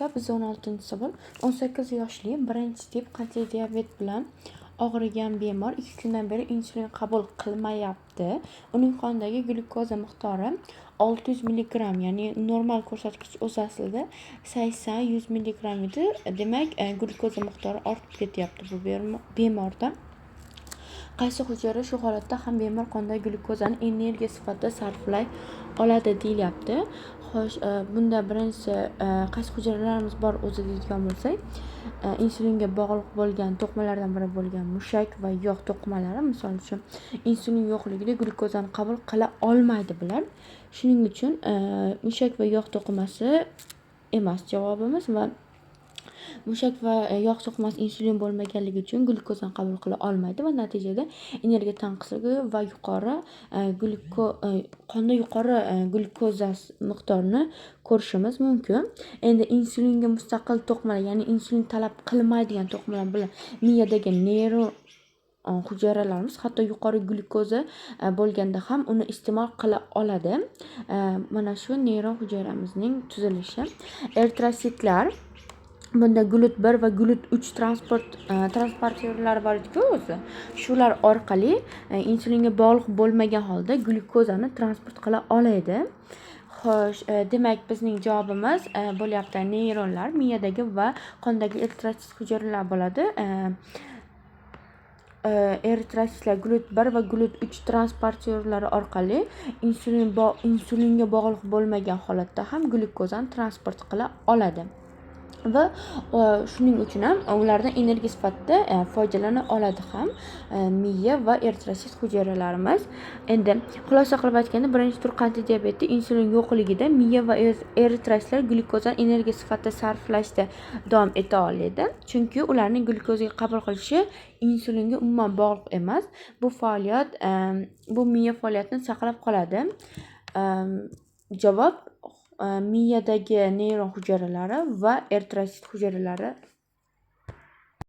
Do'stlar, bizda 16-savol. 18 yoshli birinchi tip qandli diabet bilan og'rigan bemor 2 kundan beri insulin qabul qilmayapti. Uning qonidagi glyukoza miqdori 600 milligramm, ya'ni normal ko'rsatkich o'zi aslida 80-100 milligramm edi. Demak, glyukoza miqdori ortib ketyapti bu bemorda. Qaysi hujayra shu holatda ham bemor qonidagi glyukozani energiya sifatida sarflay oladi deyilyapti. Xo'sh, bunda birinchisi, qaysi hujayralarimiz bor o'zi deydigan bo'lsak, insulinga bog'liq bo'lgan to'qimalardan biri bo'lgan mushak va yog' to'qimalari, misol uchun, insulin yo'qligida glyukozani qabul qila olmaydi bular. Shuning uchun mushak va yog' to'qimasi emas javobimiz va mushak va yog' to'qimasi insulin bo'lmaganligi uchun glyukozani qabul qila olmaydi va natijada energiya tanqisligi va yuqori qonda yuqori glyukoza miqdorini ko'rishimiz mumkin. Endi insulinga mustaqil to'qimalar, ya'ni insulin talab qilmaydigan to'qimalar bilan miyadagi neyron hujayralarimiz hatto yuqori glyukoza bo'lganda ham uni iste'mol qila oladi. Mana shu neyron hujayramizning tuzilishi. Eritrositlar, bunda GLUT 1 va GLUT 3 transportyorlari bor edi-ku o'zi. Shular orqali insulinga bog'liq bo'lmagan holda glyukozani transport qila oladi. Xo'sh, demak, bizning javobimiz bo'lyapti neyronlar, miyadagi va qondagi eritrosit hujayralar bo'ladi. Eritrositlar GLUT 1 va GLUT 3 transportyorlari orqali insulinga bog'liq bo'lmagan holatda ham glyukozani transport qila oladi. Va shuning uchun ham ulardan energiya sifatida foydalana oladi ham miya va eritrosit hujayralarimiz. Endi xulosa qilib aytganda, birinchi tur qandli diabeti insulin yo'qligida miya va eritrositlar glyukozani energiya sifatida sarflashda davom eta oladi. Chunki ularning glyukozaga qabul qilishi insulinga umuman bog'liq emas. Bu faoliyat bu miya faoliyatini saqlab qoladi. Javob miyadagi neyron hujayralari va eritrosit hujayralari.